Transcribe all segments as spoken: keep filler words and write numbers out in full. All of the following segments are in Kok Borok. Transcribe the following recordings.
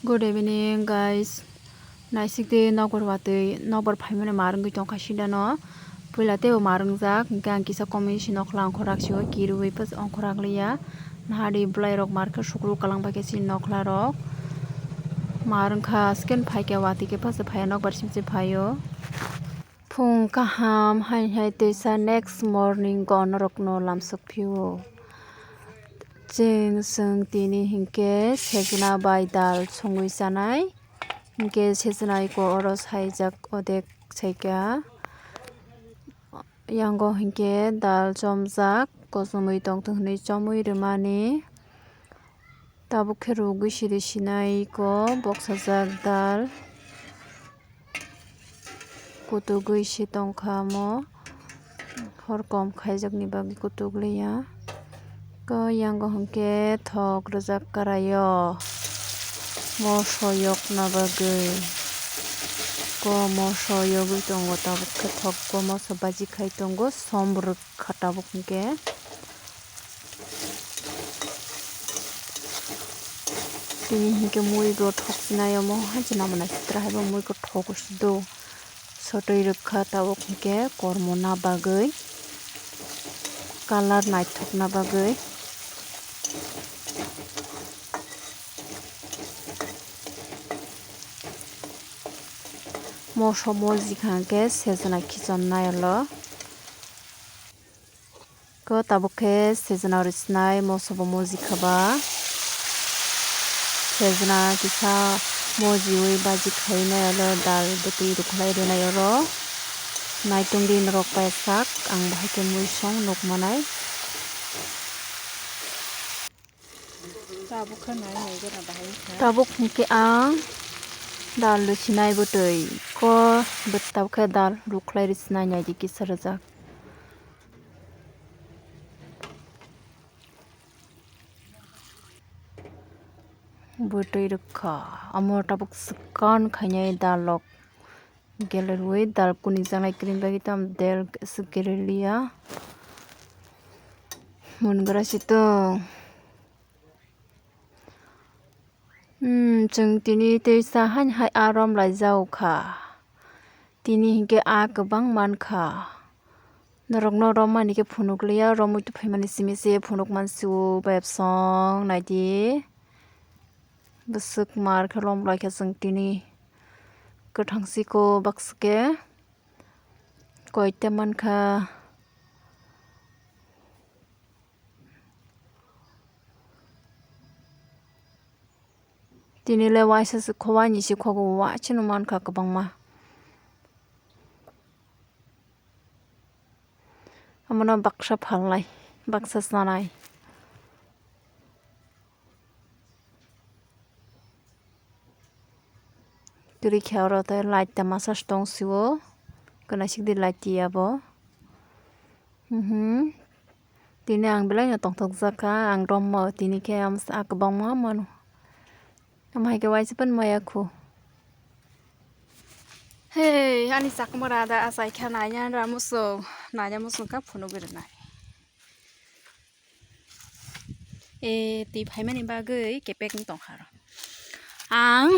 Good evening, guys. Naisik de nokbar watwi, nokbar phaimani mar wngwi tongkha sida no. Puila teibo mar wngjak, hwnkhe ang kisa komui si nokhla ongkhor raksio kirwi pas ongkhor ragliya. Nahadi bwlairok mar khe sukru kalang bai khe si nokhla rok. Mar wngkha sken phaikhe watwi khe pas phaio, nokbar sim se phaio. Phung kaham hai hai teisa next morning go norokno lamsok phio. Chwng, chwng tini hinkhe sejna bai dal songwi chanai. Hinkhe sejna iko oro saijak odek saikha. Yango hinkhe dal chomjak, kochomwi tongthok hinwi chomwi rwmani. Tabuk khe rwgwi siri sinai iko boksajak dal. Kutugwi se tongkha omo. Hor kom khaijakni bagwi kutuglia. Ko yango hinkhe thok rwjak karaio. Moso yokna bagwi. Ko moso yogwi tongo tabuk khe thok ko moso baji khai tongo som rwk kha tabuk hinkhe. Tini hinkhe mui bo thok sinai omo hai se namo nai sitra hai bo mui ko thok o sudo sotwi rwkha tabuk hinkhe kormo na bagwi colour naithok na bagwi. Moso mojikha hinkhe sejna khichon nai olo. Ko tabuk khe sejna rw sinai moso bo mojikha ba. Sejna kisa mojiwi baji khainai olo dal bwtwi rwkhlai rwnai oro. Naitungdi norok paisa ang bahai khe mui song nuk manai. Tabuk khe nai nai gana bahai wngkha. Tabuk hinkhe ang dal rw sinai bwtwi ko bwtwi tabuk khe dal rwkhlai rw sinai naidi kisa rwjak. Bwtwi rwkha omo tabuk swkang khainai dalrok gelerwi dal kuni janai kwrwini bagwi tamo del swk gereliya mungra situng. Hmm, chwng tini teisa haino hai aa rom lai jak kha. Tini hinkhe aa kwbang mankha. Norokno romani khe phunukliya, romwi tongphaimani simi se phunuk mansiwo, bayapsong naidi. Bwswk mar khe rom lai kha chwng tini. Kwthang siko baksa khe koita mankha. Tini le waisa se khobai ni se khogo waisa no mankha kwbangma. Omono baksa phalnai, baksa chanai. Kwrwi khe oro tei light ta masa se tong sio, kwnaisik di light tiya bo. Mhm. Tini ang belai no tongthok jak kha, ang rommo tini khe amsa kwbangma mano. Omo hai khe waisa phano maya khu. Hey, ani chakmara da achai kha naiya ra muchung, naiya muchung kha phunugwi rwnai. E, twi phaimani bagwi kepek wng tongkha ro. Ang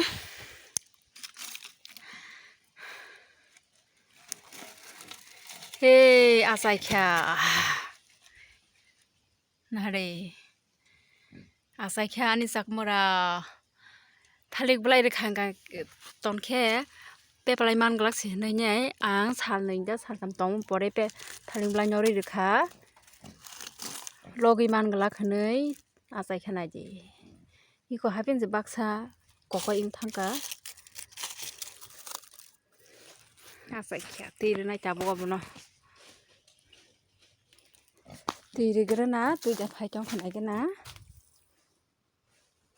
Hey, achai kha. Nare. Achai kha ani chakmara. Thalik belai rwkha hwnkha tonkhe pepalai man glak se hinwi ang sal nwi da sal tham tong pore pe thalik belai no rwi rwkha. Logwi man glak hinwi achai kha naidi. Iko hapin je baksa kokoi wng thangkha. Achai kha, twi rwnai tabuk abono. Twi rwgwrana, twi da phai tong kha naigwna.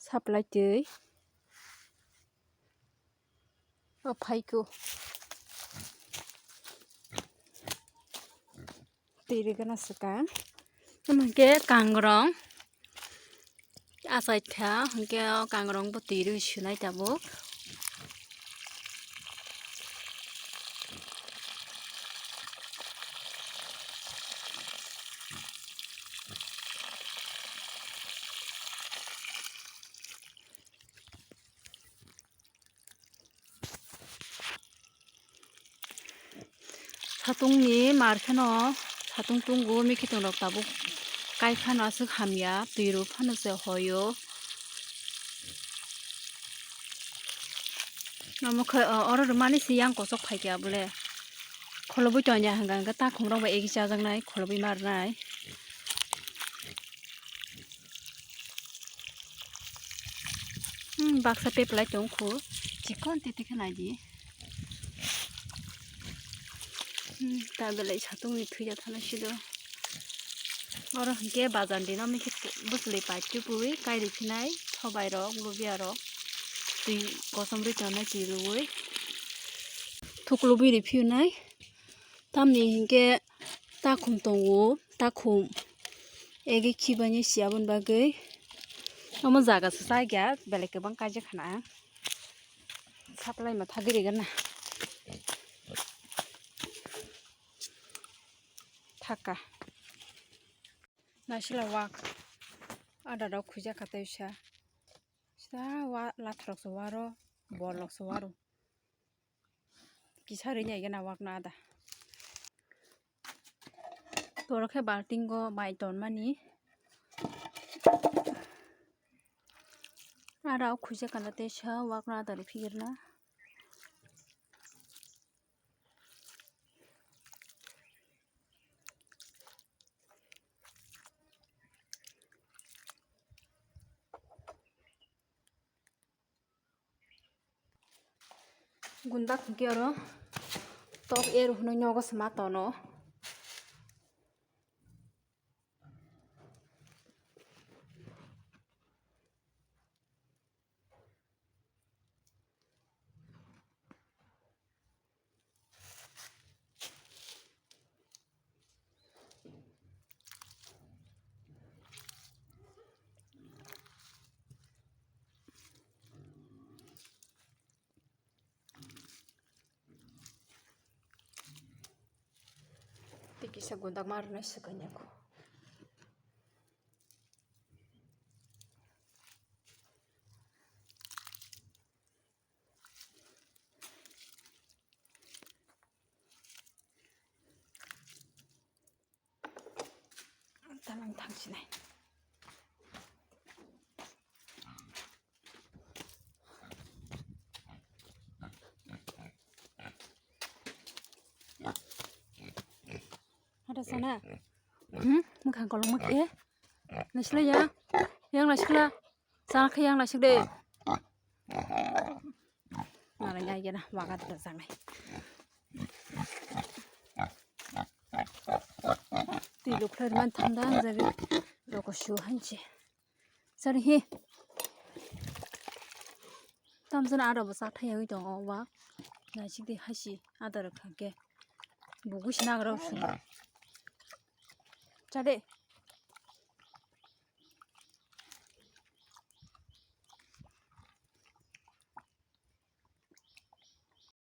Supply twi. O phaikhu. Twi rwgwna swkang. Omo hwnkhe kangrong. Achai kha, hwnkhe o kangrong bo twi rwi sunai tabuk. Satungni mar kheno satung tungo, mikitwng rok tabuk kai phano aswk hamya, twi rw phano se hoyo. Omo khe, o, oro rwmani se yang kosok phaikha bole. Kholobwi tongya hwnka hwnkhe takhum rok bai egi chajaknai, kholobwi ma rwnai. Hmm, baksa peplai tong kho, chikon tete khe nai di. Hmm, ta belai satungni thwiya thana sido. Oro hwnkhe bazar dino mikhe bwchwlwi pai tubui kai rw phinai sobai rok, lubia rok, twi kosom rwi tongnai twi rwui. Thuk lubui rw phiyunai. Tamni hinkhe takhum tongo, takhum ege khibaini si aboni bagwi. Omo jaga se chaya, belai kwbang kaijak khana ang. Saplai ma thagwi rigana. Thaka. Naisila wak. Ada rok khuijak kha tei sa. Sa wa latharok se waro, borlok se waro. Kisa rini aigena wakna ada. Toro khe baltingo mai tonmani. Ada o khuijak kha tei sa wakna ada ri phigirna. Gunda khungke oro tok er hwnwi nogo se ma tono. Tei kisa gundak ma rwnai swkang ya kho. Talang thangsinai. Ada sana. Hmm, mukhang kolong mak ya. Nasila ya. Yang nasila. Sana khe yang nasik de. Nara ya ya na waga da sangai. Twi lukhlai man thangda ang jabi. Roko shu hanchi. Sari hi. Tamjana ada bo sa thai yawi tongo wa. Nasik de hasi ada rok thangke. Bugu sinagra sung. Chade.